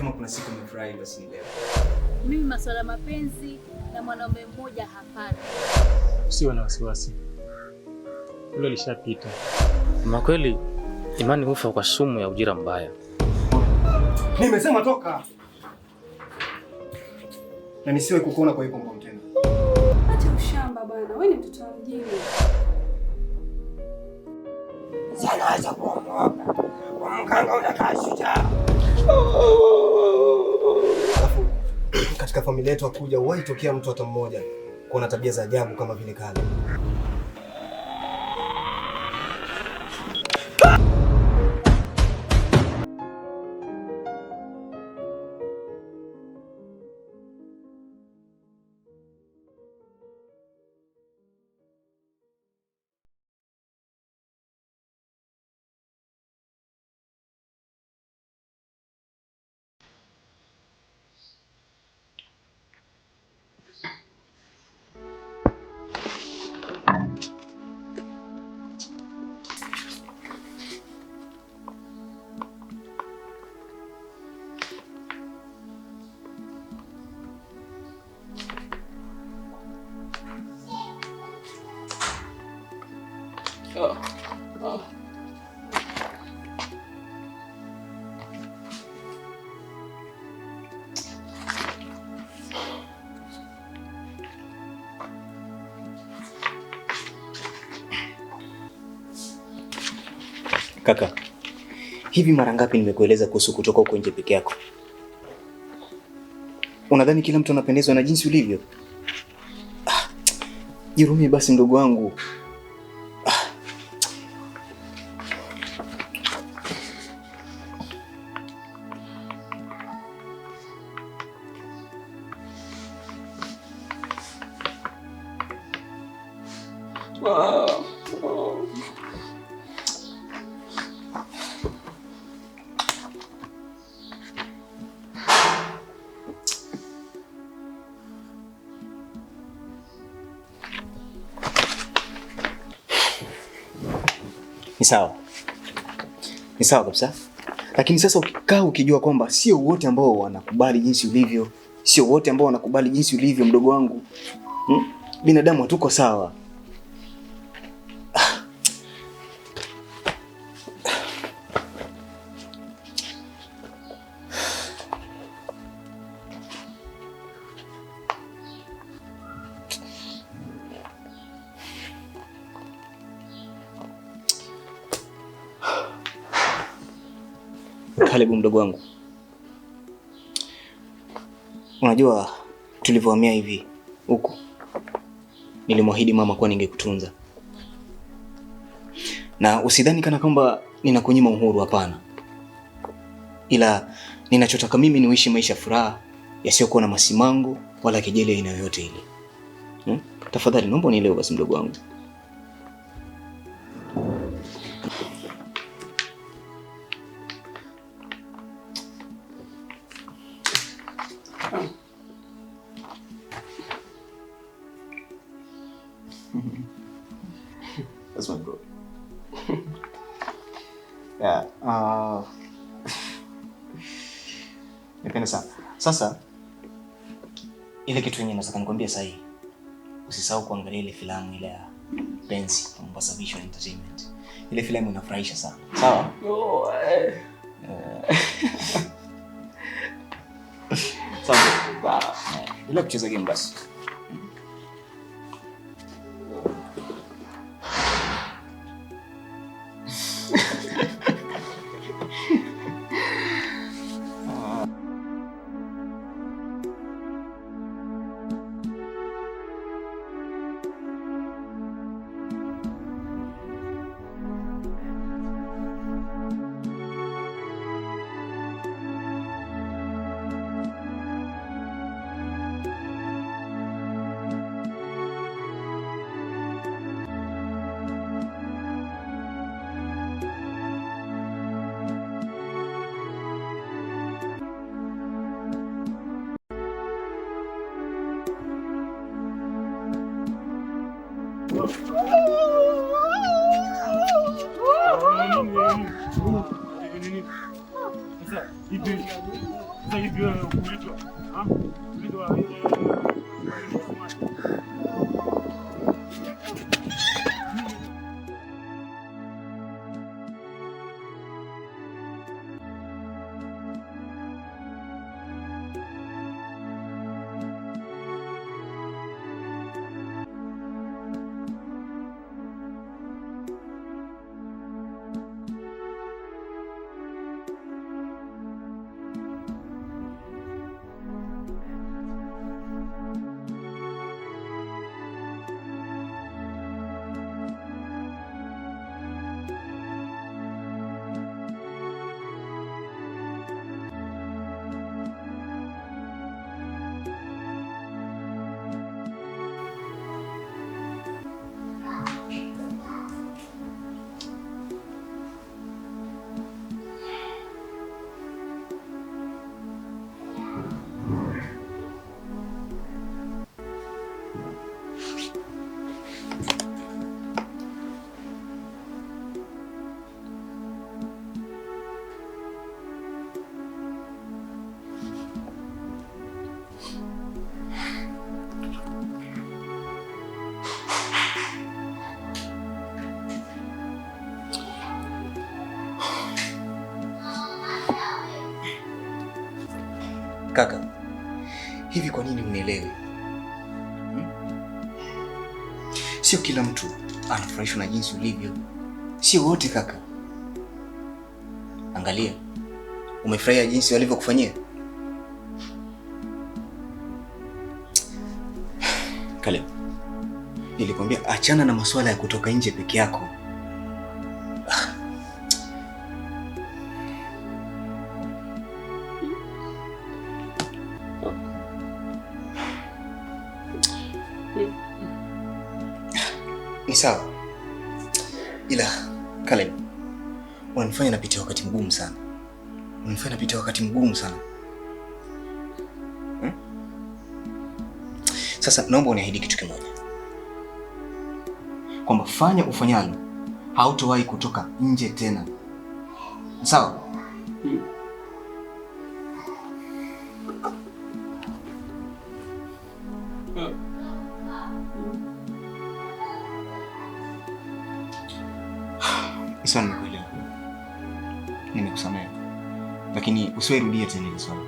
Kama kuna siku nimefurahi basi ni leo. Mimi masuala mapenzi na mwanaume mmoja hapana. Usiwe na wasiwasi, hilo lishapita. Kwa kweli imani hufa kwa sumu ya ujira mbaya. Nimesema toka. Na nisiwe kukuona kwa hiyo compound tena. Acha ushamba bwana, wewe ni mtoto wa mjini. Sana kuwa mwoga. Kwa mganga unakaa shujaa. Alafu katika familia yetu hakuja wahi tokea mtu hata mmoja kuwa na tabia za ajabu kama vile Kale. Kaka, hivi mara ngapi nimekueleza kuhusu kutoka huko nje peke yako? Unadhani kila mtu anapendezwa na jinsi ulivyo? Ah, jirumie basi ndugu wangu. Ni sawa, ni sawa kabisa, lakini sasa ukikaa ukijua kwamba sio wote ambao wanakubali jinsi ulivyo, sio wote ambao wanakubali jinsi ulivyo, mdogo wangu. Binadamu hatuko sawa. Karibu mdogo wangu. Unajua tulivyohamia hivi huku, nilimwahidi mama kuwa ningekutunza, na usidhani kana kwamba ninakunyima uhuru, hapana, ila ninachotaka mimi ni uishi maisha furaha yasiyokuwa na masimango wala kejeli aina yoyote ile. Tafadhali naomba unielewe basi mdogo wangu. That's my bro. Yeah. Nipende sana. Sasa ile kitu yenye nataka nikwambie sasa hii, usisahau kuangalia ile filamu ile ya Penzi Mombasa Vision Entertainment. Ile filamu inafurahisha sana. Sawa? Oh, eh. Sawa. Ile kucheza game basi. Sasa hivi sasa hivi wewe kuitwa, ha? Kuitwa Kaka, hivi kwa nini unielewi? Sio kila mtu anafurahishwa na jinsi ulivyo. Sio wote kaka. Angalia, umefurahia jinsi walivyokufanyia? Kale, nilikwambia achana na masuala ya kutoka nje peke yako. Ni sawa, ila Caleb, unanifanya napitia wakati mgumu sana. Unanifanya napitia wakati mgumu sana. Sasa naomba uniahidi kitu kimoja, kwamba fanya ufanyalo, hautowahi kutoka nje tena. Sawa? Isa, nimekuelewa. Nimekusamehe. Lakini usiwahi tena hili swali.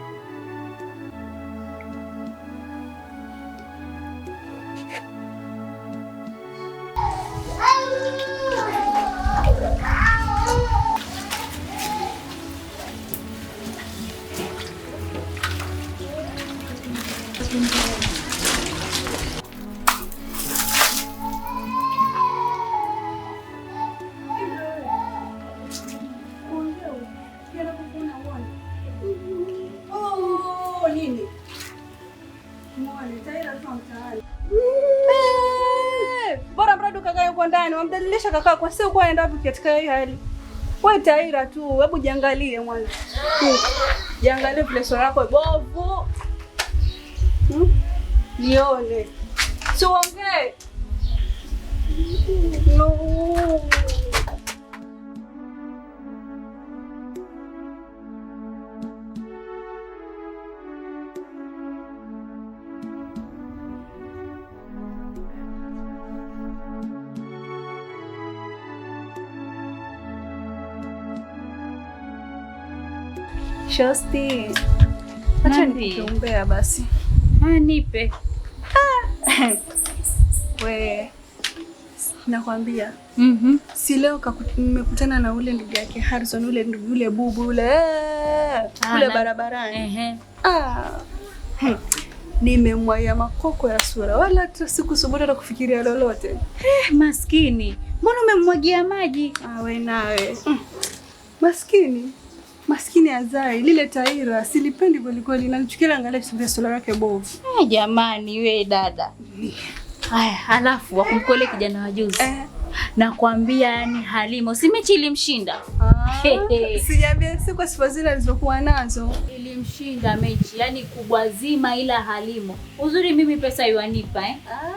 Bora mradi kaka yuko ndani, wamdalilisha kaka kwa sio kwa aenda wapi katika hii hali. Wewe Taira tu, hebu jiangalie mwanzo. Jiangalie vile sura yako bovu. Nione. Si uongee. No. Shosti, acha nikuombea basi. Nipe. We, nakwambia. Si leo nimekutana na ule ndugu yake Harrison, ule ndugu yule bubu ule kule barabarani. Nimemwaya makoko ya sura, wala hata sikusubutu hata kufikiria lolote. Maskini, mbona umemwagia maji? We nawe. Maskini. Maskini azai lile Taira silipendi kweli kweli, nalichukia. Angalia sura yake bovu. Jamani we dada. Haya, halafu wakumkole kijana wa juzi. Nakwambia yani Halima, si mechi ilimshinda. Sijaambia si kwa sifa zile alizokuwa nazo. Ilimshinda mechi, yani kubwa zima ila Halima. Uzuri mimi pesa iwanipa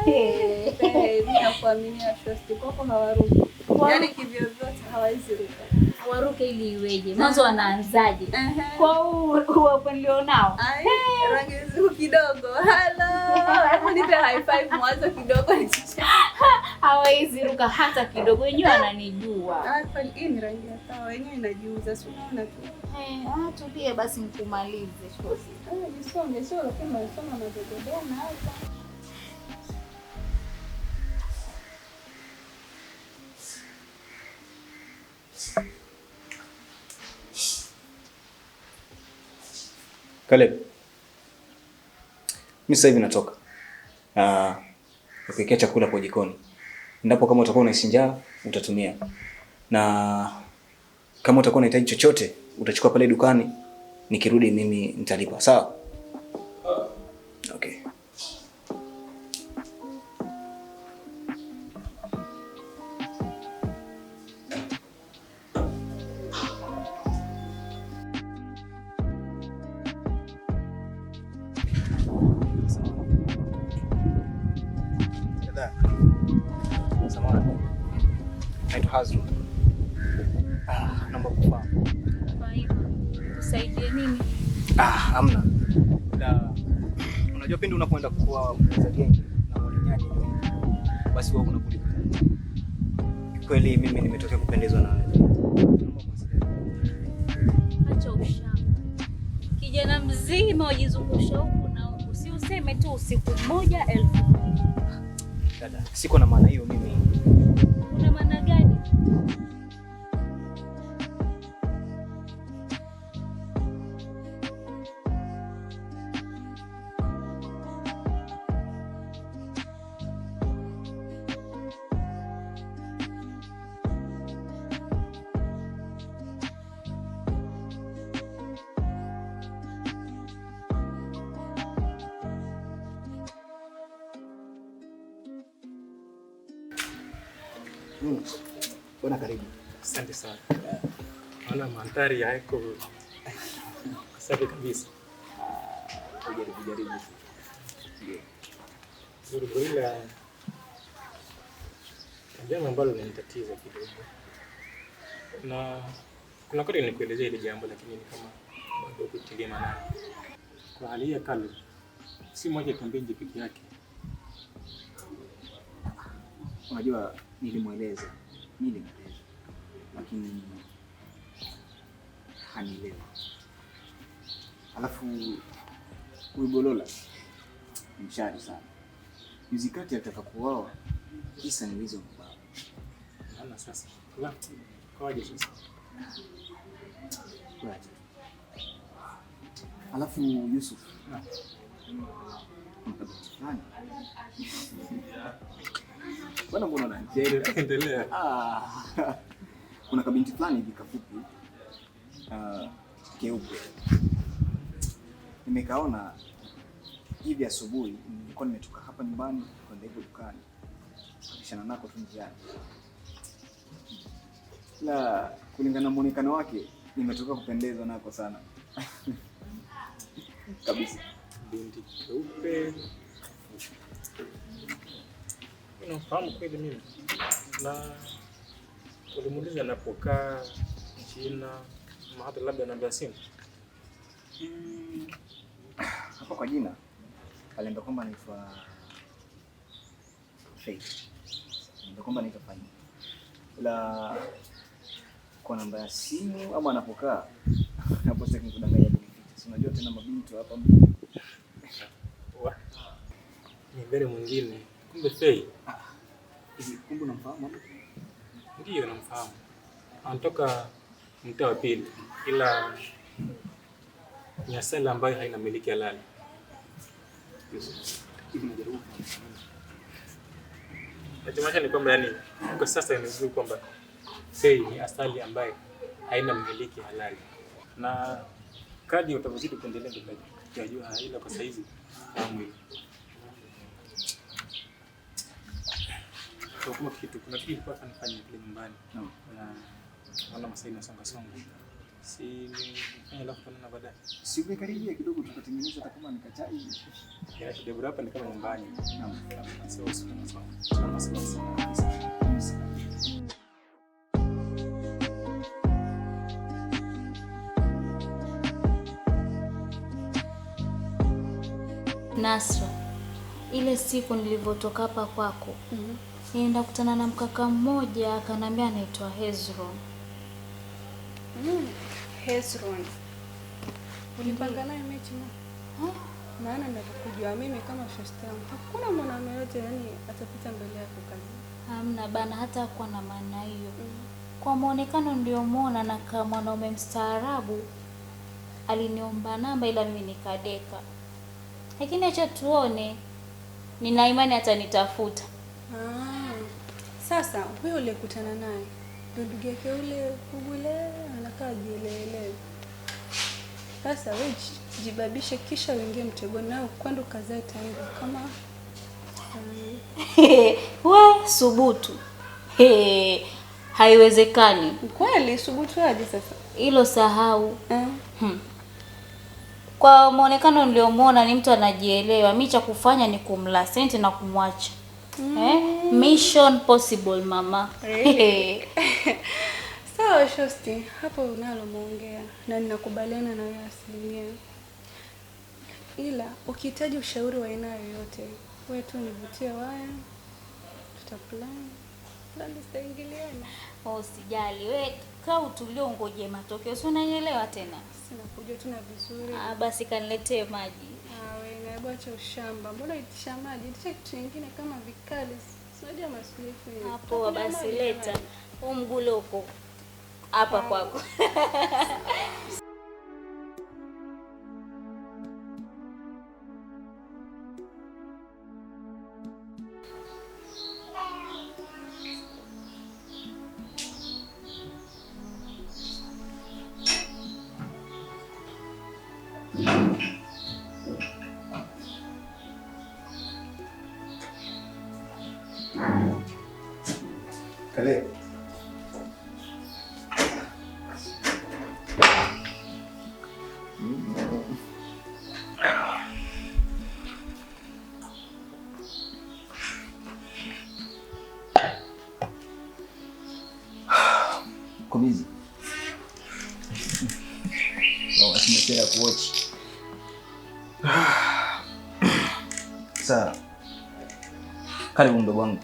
Mimi nakuaminia Shosti, kwako hawaruki. Yaani kivyovyote hawawezi ruka. Waruke ili iweje? Mwanzo wanaanzaje? Kwa huu hapo nilionao. Rangi nzuri kidogo. Hello. Hebu nipe high five mwanzo kidogo. Hawezi ruka hata kidogo, wenyewe wananijua. Hii ni rangi ya sawa, wenyewe inajiuza, si unaona tu. Tulie basi nikumalize. Jisome, sio lakini unasoma madogodana hapa. Caleb, mimi sasa hivi natoka. Nakuwekea chakula kwa jikoni. Endapo kama utakuwa unahisi njaa, utatumia. Na kama utakuwa unahitaji chochote, utachukua pale dukani. Nikirudi mimi nitalipa. Sawa? Okay. Naitwa Hazru. Naomba kufahamu. Tusaidie nini? Hamna. Na unajua pindi unapoenda kuwa mwenza genge na walinyani, basi wewe unabudi. Kweli mimi nimetokea kupendezwa na wewe. Acha ushamba. Kijana mzima wajizungusha huku na huku. Si useme tu usiku mmoja 1000. Dada, siko na maana hiyo mimi. Una maana gani? Bwana karibu. Asante sana. Naona mandhari yako safi kabisa. Jaribu jaribu. Ndio. Ila jambo ambalo linanitatiza kidogo. Na kuna wakati nilikuelezea ile jambo lakini ni kama bado kutilia maanani. Kwa hali ya kale si moja tembee nje peke yake. Unajua nilimweleza. Lakini hanielewi. Alafu huyu Golola ni mshari sana. Juzi kati alitaka kuuawa, kisa ni wizi wa mabao. Naona sasa. Kwaje sasa? Kwaje? Alafu Yusuf. Mkabiti fulani. Bwana mbona unanicheka? Endelea. Kuna kabinti fulani hivi kafupi. Keupe. Nimekaona hivi asubuhi, nilikuwa nimetoka hapa nyumbani kwenda hivyo dukani. Kapishana nako tu njiani. La, kulingana na muonekano wake, nimetoka kupendezwa nako sana. Kabisa. Binti keupe. Unafahamu kweli mimi? Na ulimuuliza anapokaa jina, ama hata labda namba ya simu? Hapa kwa jina aliambia kwamba anaitwa Faith. Aliambia kwamba anaitwa Faith. La, kwa namba ya simu ama anapokaa hapo sitaki kudanganya kunificha. Si unajua tena mabinti hapa mjini. Ni mbele mwingine. Kumbe Faith. Hivi kumbe unamfahamu hapo? Ndiyo namfahamu. Anatoka mtaa wa pili ila ni asali ambayo haina miliki halali. Hivi unajaribu. Nachomaanisha ni kwamba yani kwa sasa ni vizuri kwamba Faith ni asali ambayo haina mmiliki halali. Na kadi utavyozidi kuendelea ndio utajua, ila kwa sasa hizi fahamu hilo. Kwa kitu kuna kitu nilikuwa nafanya kule nyumbani. Na naona masaa inasonga songa. Si nifanye alafu tuonane baadaye. Si umekaribia kidogo tukatengeneza hata kama ni kachai. Ya kidogo hapa ni kama nyumbani. Naam. Sio usonga songa. Sio. Nasra, ile siku nilivyotoka hapa kwako, nilienda kutana na mkaka mmoja akanambia anaitwa Hezron. Hezron. Ulipanga naye mechi ma? Maana ninakujua mimi kama shosti yangu. Hakuna mwanaume yote yani atapita mbele yako kazi. Hamna bana, hata kwa na maana hiyo. Kwa muonekano ndio muona na kama mwanaume mstaarabu. Aliniomba namba ila mimi nikadeka. Lakini acha tuone. Nina imani atanitafuta. Sasa huyo uliyekutana naye ndio ndugu yake yule kugule anakaa jielele. Sasa wewe jibabishe kisha uingie mtegoni nao kwenda kazae tangu kama we subutu. Haiwezekani. Kweli subutu aje sasa? Hilo sahau. Kwa muonekano niliomuona ni mtu anajielewa. Mimi cha kufanya ni kumla senti na kumwacha. Mission possible mama. Really? Sawa shosti, hapo unalo muongea na ninakubaliana na wewe 100%. Ila ukihitaji ushauri wa aina yoyote, wewe tu nivutie waya. Tutaplan. Plan zitaingiliana. Oh, sijali. Wewe kaa utulie ungoje matokeo. Si unanielewa tena? Sina kujua tuna vizuri. Basi kaniletee maji. Wewe na acha ushamba. Mbona itisha maji? Itisha kitu kingine kama vikali. Unajua masulifu. Hapo basi leta. Huu mgule huko. Hapa kwako. Kale. Komizi. Oh, asimesera kuwatch. Sasa karibu mdogo wangu.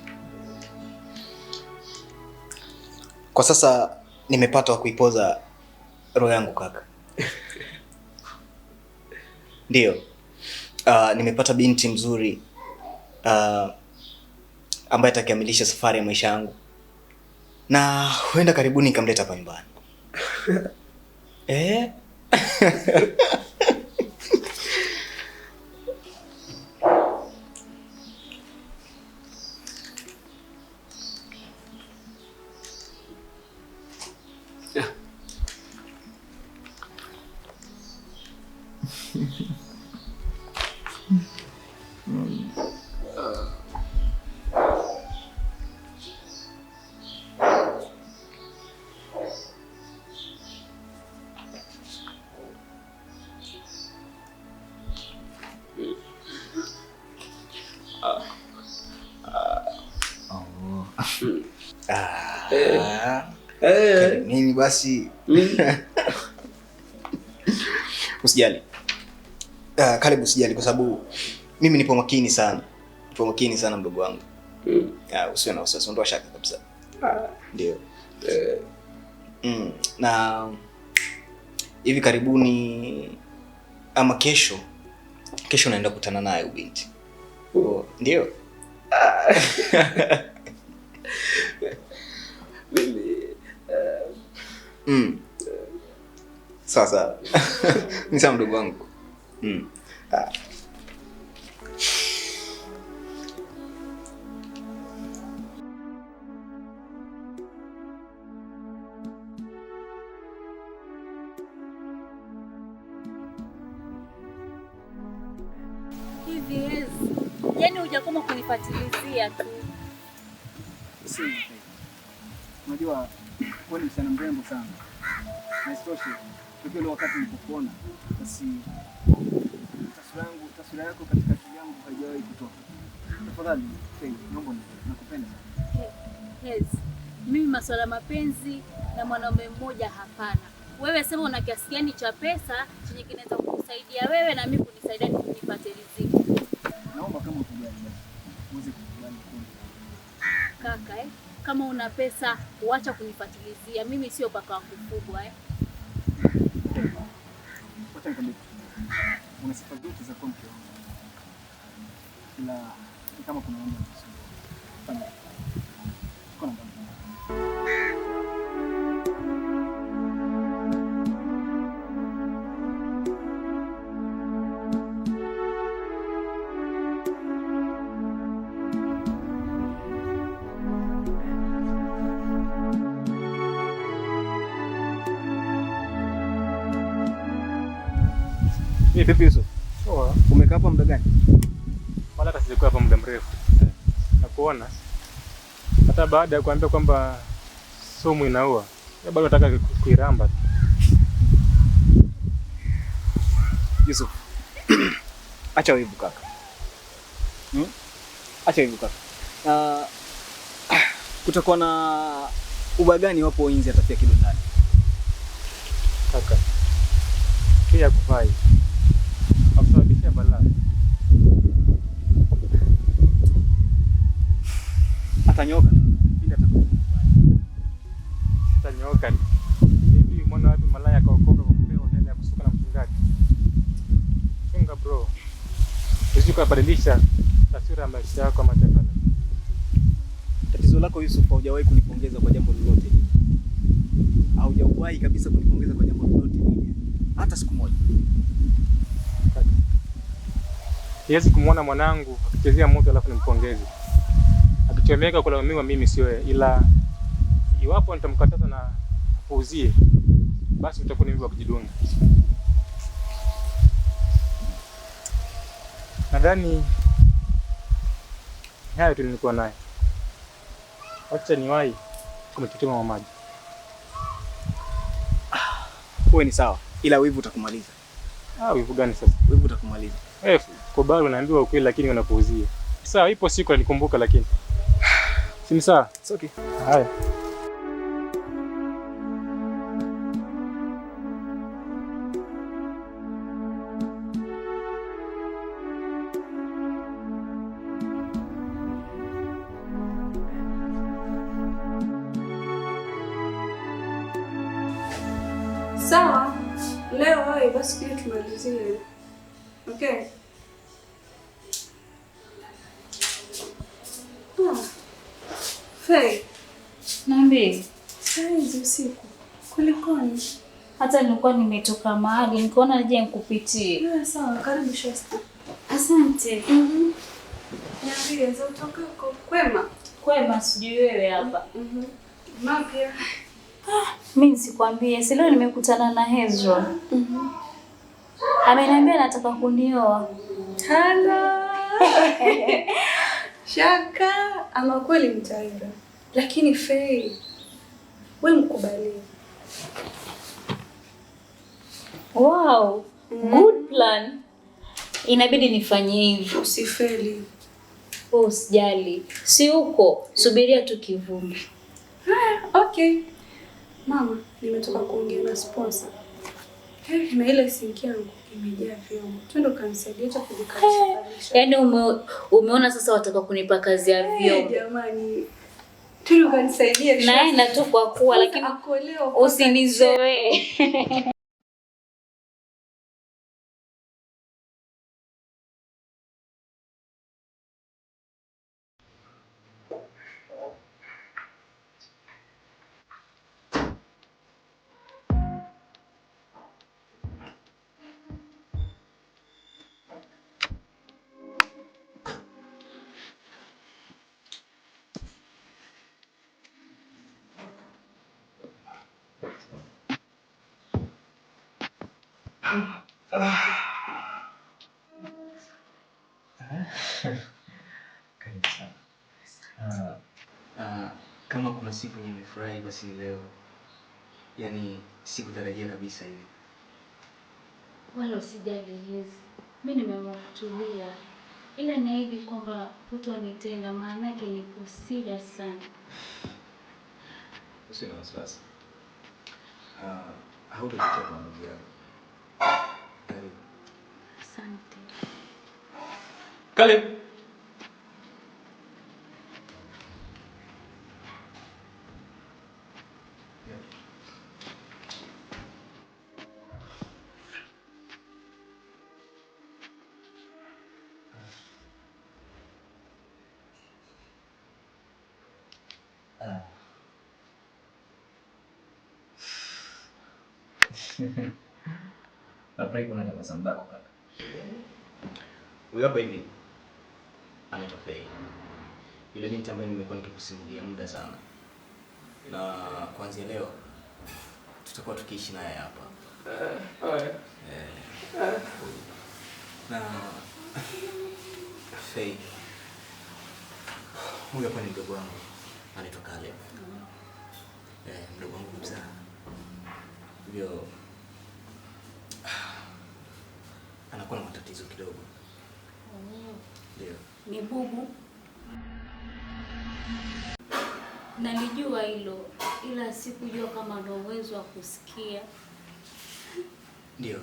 Kwa sasa nimepata wa kuipoza roho yangu kaka. Ndio. Nimepata binti mzuri ambaye atakamilisha safari ya maisha yangu. Na huenda karibuni nikamleta hapa nyumbani. Eh? Nini basi? Usijali. Karibu usijali kwa sababu mimi nipo makini sana. Nipo makini sana mdogo wangu. Usiwe na wasiwasi, ondoa shaka kabisa. Ndio. Na hivi karibuni ama kesho naenda kukutana naye binti. Ndio. Mimi Sasa ni sawa mdogo wangu. Hivi yaani hujakoma kunifatilizia tu. Unajua wewe ni msichana mrembo sana. Na isitoshe, tokea ile wakati nilipokuona, basi taswira yako katika akili yangu haijawahi kutoka. Tafadhali, Faith, naomba nakupenda sana. Yes. Mimi masuala mapenzi na mwanaume mmoja hapana. Wewe sema una kiasi gani cha pesa chenye kinaweza kukusaidia wewe na mimi kunisaidia nipate riziki. Kama utajali basi uweze kukubali kundi. Kaka kama una pesa uacha kunifatilizia. Mimi sio paka wa kufugwa Wacha nikwambie kitu. Una sifa zote za kuwa mke wangu. Ila ni kama kuna mambo yanasumbua. Fanya. Chukua namba yangu. Vipi Yusuf? Poa. Umekaa hapa muda gani? Wala hata sijakuwa hapa muda mrefu. Nakuona. Hata baada ya kuambia kwamba sumu inaua, bado nataka kuiramba. Yusuf. Acha wivu kaka. Acha wivu kaka. Kutakuwa na ubaya gani iwapo inzi atafia kidondani? Kaka. Pia kufai. Akusababishia balaa. Atanyoka. Pindi atakuwa mbaya. Atanyoka. Hivi umeona wapi malaya akaokoka kwa kupewa hela ya kusuka na mchungaji? Chunga bro. Usije kubadilisha taswira ya maisha yako ama taifa. Tatizo lako Yusuf, haujawahi kunipongeza kwa jambo lolote. Haujawahi kabisa kunipongeza kwa jambo lolote lile. Hata siku moja. Siwezi kumuona mwanangu akichezea moto alafu nimpongeze. Akichomeka kulaumiwa mimi sio yeye, ila iwapo nitamkataza na apuuzie, basi utakuwa ni mimi wa kujidunga. Nadhani hayo tu nilikuwa nayo. Wacha niwahi kumtetea mama maji. Wewe ni sawa, ila wivu utakumaliza. Wivu gani sasa? Wivu utakumaliza. Kubali unaambiwa ukweli lakini unapuuzia. Sawa, ipo siku nikumbuka lakini. Si sawa? It's okay. Haya. Sawa. Leo wewe basi pia tumalizie. Okay. Faye. Niambie. Saizi usiku. Kulikoni? Hata nilikuwa nimetoka mahali nikaona nije nikupitie. Sawa, karibu Shasta. Asante. Niambie za utokako. Kwema? Kwema, sijui wewe hapa. Mapya. Mimi sikwambie, si leo nimekutana na Hezron. Ameniambia anataka kunioa. Hala. Shaka ama kweli mtaiba. Lakini Faye, wewe mkubalie. Wow, good plan. Inabidi nifanye hivyo. Usifeli. Usijali. Si huko, subiria tu kivumbi. Haya, okay. Mama, nimetoka kuongea na sponsor. Na ile sinki yangu imejaa vyombo. Twende kanisaidia hata kujikalisha. Yaani umeona sasa wataka kunipa kazi ya vyombo. Jamani. Twende kanisaidia. Naenda tu kwa kuwa lakini usinizoee. Karibu sana. Kama kuna siku nimefurahi basi leo. Yaani sikutarajia kabisa hivi. Wala usijali Hezi. Mimi nimeamua kutulia. Ila naahidi kwamba hutonitenga, maana yake niko serious sana. Usiwe na wasiwasi. Hautajutia maamuzi yako. Karibu. Asante. Karibu. Nafurahi kuona tabasamu lako kaka. Huyu hapa hivi anaitwa Faye. Yule binti ambaye nimekuwa nikikusimulia muda sana. Na kuanzia leo tutakuwa tukiishi naye hapa. Na Faye, huyu hapa ni mdogo wangu anaitwa Caleb. Mdogo wangu mzaa. Hivyo anakuwa na matatizo kidogo. Ndio. Ni bubu. Nalijua hilo ila sikujua kama ana uwezo wa kusikia. Ndio.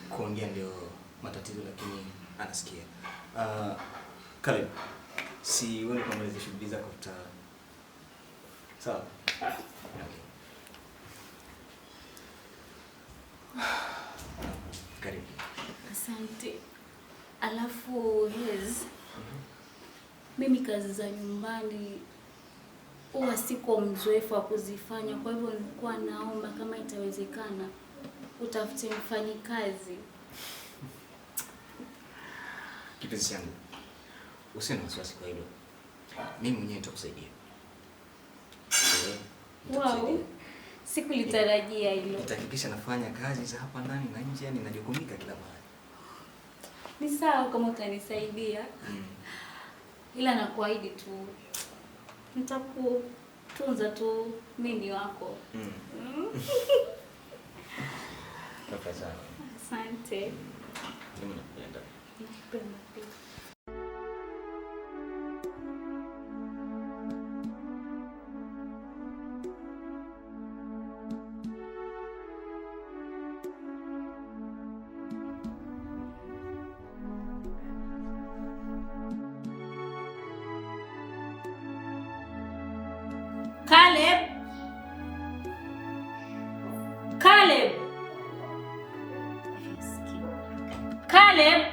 Kuongea ndio matatizo lakini anasikia. Caleb, si wewe kumaliza shughuli zako tuta. Sawa? Okay. Karibu. Asante. Alafu Hez, mimi kazi za nyumbani huwa siko mzoefu wa kuzifanya, kwa hivyo nilikuwa naomba kama itawezekana utafute mfanyikazi. Kipenzi changu, usiwe na wasiwasi kwa hilo. Mimi mwenyewe nitakusaidia. Wow. Sikulitarajia hilo. Nitahakikisha nafanya kazi za hapa ndani na nje, yani najukumika kila mahali. Ni sawa kama utanisaidia. Ila nakuahidi tu nitakutunza tu, mimi ni wako. Tafadhali. Asante. Mimi nakupenda. Nakupenda pia. Caleb. Caleb. Caleb.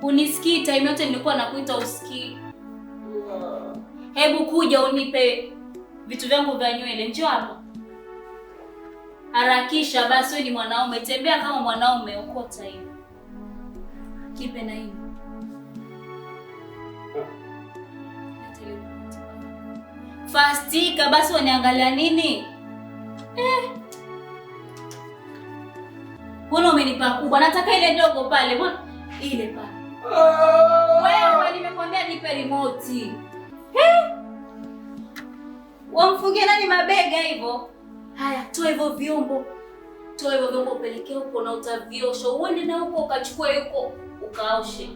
Unisikii? Time yote nilikuwa nakuita usikii. Hebu kuja unipe vitu vyangu vya nywele. Njoo hapa. Harakisha basi, wewe ni mwanaume, tembea kama mwanaume, okota hiyo. Kipe na hii. Fastika basi, waniangalia nini? Mbona umenipa kubwa? Nataka ile ndogo pale. Mbona ile pale? Wewe nimekwambia nipe remote. Wamfungie nani mabega hivyo? Haya, toa hivyo vyombo. Toa hivyo vyombo upeleke huko na utaviosha. Uende na huko ukachukue huko ukaoshe.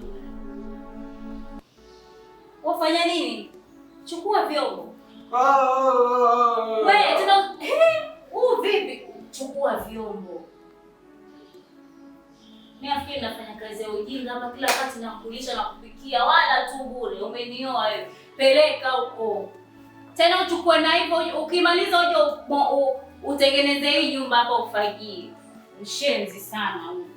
Wafanya nini? Chukua vyombo. Wewe tena huu vipi? Chukua vyombo. Mimi nafikiri nafanya kazi ya ujinga hapa kila wakati, nakulisha na kupikia wala tu bure. Umenioa wewe. Peleka huko. Tena uchukue na hivyo, ukimaliza uje utengeneze hii nyumba hapa ufagie. Mshenzi sana huyu.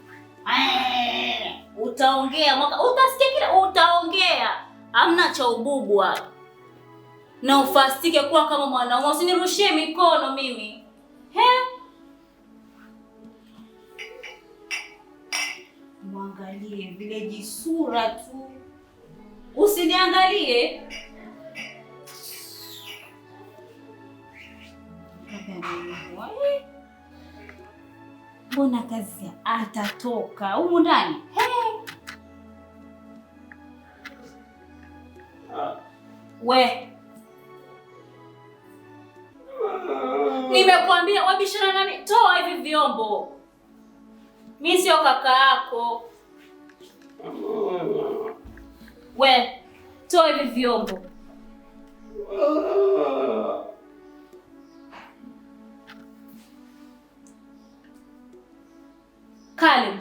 Utaongea mwaka, utasikia kila utaongea. Hamna cha ububu hapa. Na ufastike kuwa kama mwanaume, usinirushie mikono mimi. He? Muangalie vile jisura tu. Usiniangalie. Mbona kazi atatoka humu ndani? He? We. Nimekuambia wabishana nami, toa hivi vyombo. Mimi sio kaka yako. We, toa hivi vyombo. Caleb.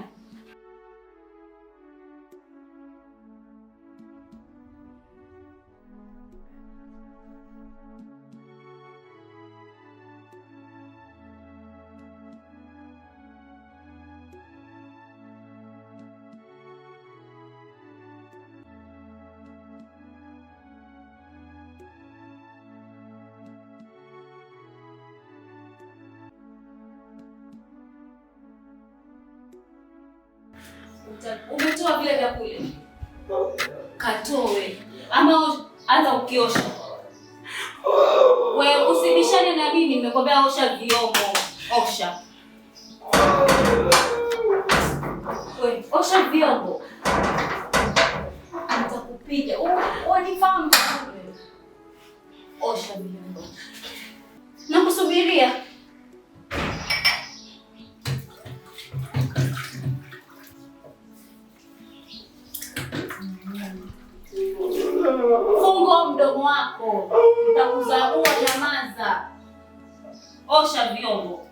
Umetoa vile vya kule. Katoe. Ama anza ukiosha. Wewe usibishane na mimi, nimekwambia osha vyombo. Osha. Wewe osha vyombo. Nitakupiga. Wanifahamu wewe. Osha vyombo. Nakusubiria. Funga mdomo wako. Nitakuzabua, nyamaza. Osha vyombo.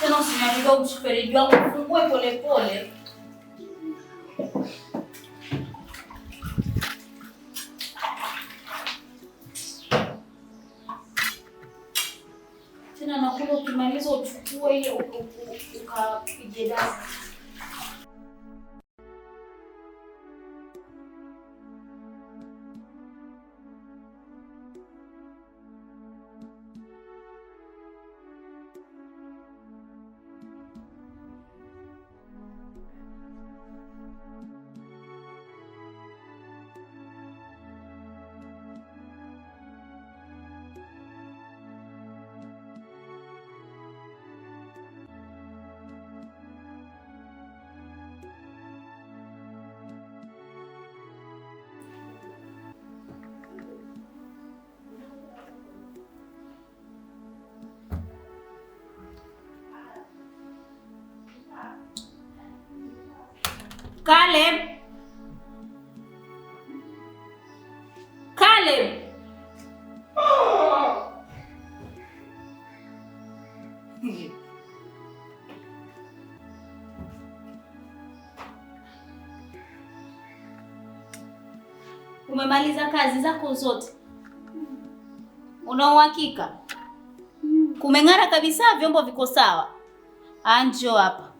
Tena usiniharibie mfereji wangu, fungue pole pole. Tena nakula, ukimaliza uchukue ile ukapige dawa. Caleb. Caleb. Umemaliza kazi zako zote? Una uhakika? Kumeng'ara kabisa, vyombo viko sawa? Njoo hapa.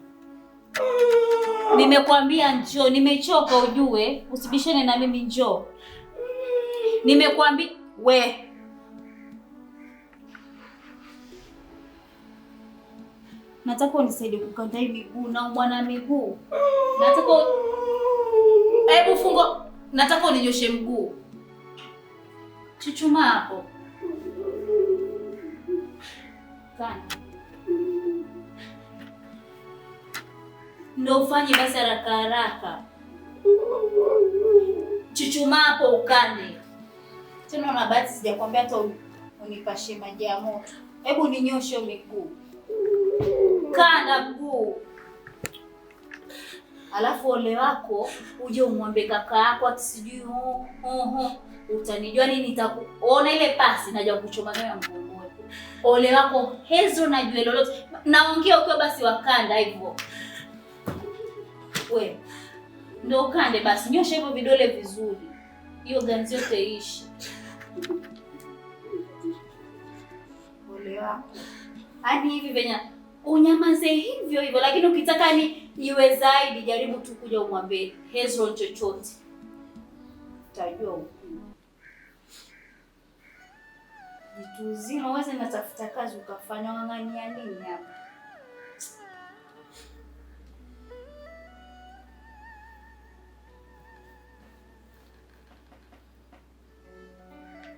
Nimekwambia njoo, nimechoka ujue, usibishane na mimi, njoo. Nimekwambia we. Nataka unisaidie kukanda hii miguu na mwana miguu. Nataka hebu fungo, nataka uninyoshe mguu. Chuchuma hapo. Kana. Ndio ufanye basi haraka haraka. Chuchuma hapo ukande. Tena una bahati sijakwambia hata unipashe maji ya moto. Hebu ninyoshe miguu. Kanda mguu. Alafu ole wako uje umwambie kaka yako ati sijui ho utanijua nini, nitakuona ile pasi naja kuchoma nayo mgongoni. Ole wako hezo na jue lolote. Naongea ukiwa basi wakanda hivyo. We, ndio kande basi, nyosha hivyo vidole vizuri. Hiyo ganzi yote ishi. Ole wako. Hadi hivi venya unyamaze hivyo hivyo, lakini ukitaka ni iwe zaidi jaribu tu kuja umwambie Hezron chochote. Utajua ukuu. Vitu uzima uweze natafuta kazi ukafanya, wang'ania nini hapa?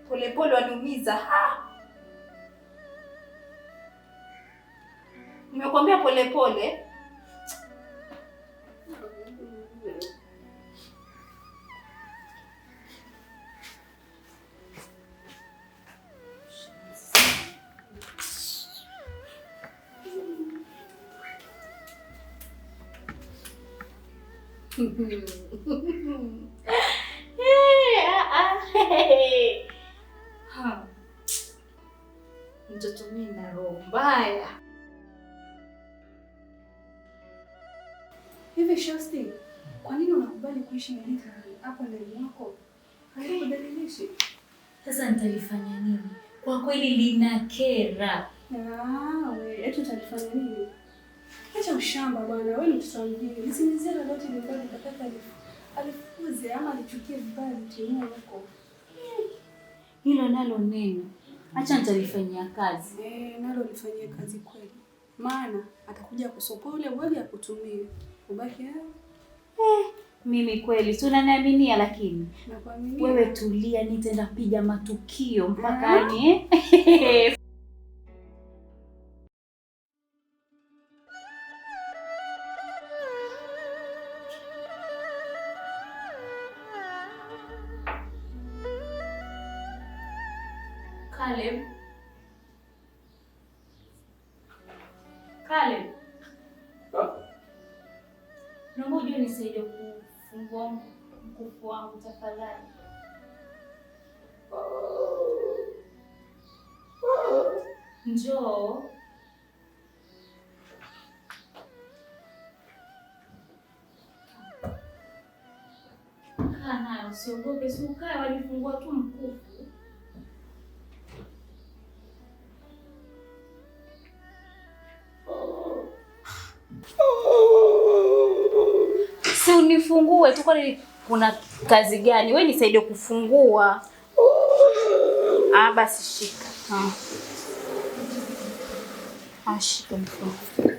Polepole waniumiza. Ha! Nimekuambia polepole. Mtoto mimi na roho mbaya. Hivi Shosti, kwa nini unakubali kuishi na mtu hapo ndani mwako? Haikudhalilishi. Sasa nitalifanya nini? Kwa kweli linakera. Ah, wewe eti utalifanya nini? Acha ushamba bwana, wewe ni mtoto mjini. Nisingizie lolote limbali kataka alifukuze ama alichukie vibaya mtimu wako. Hilo nalo neno. Acha nitalifanyia kazi. Eh, nalo lifanyie kazi kweli. Maana atakuja kusopoa ule uwaga akutumie. Ubaki hapo. Mimi kweli si unaniaminia, lakini Nakuaminia. wewe tulia, nitaenda piga matukio mpaka yani eh. Caleb. Caleb. Naomba uje unisaidie kufungua mkufu wangu tafadhali. Njoo. Kaa nayo, usiogope, si ukae, walifungua tu mkufu. Si unifungue tu, kwani kuna kazi gani? We nisaidie kufungua. Ah, basi shika. Ah. Ah, shika nifungue.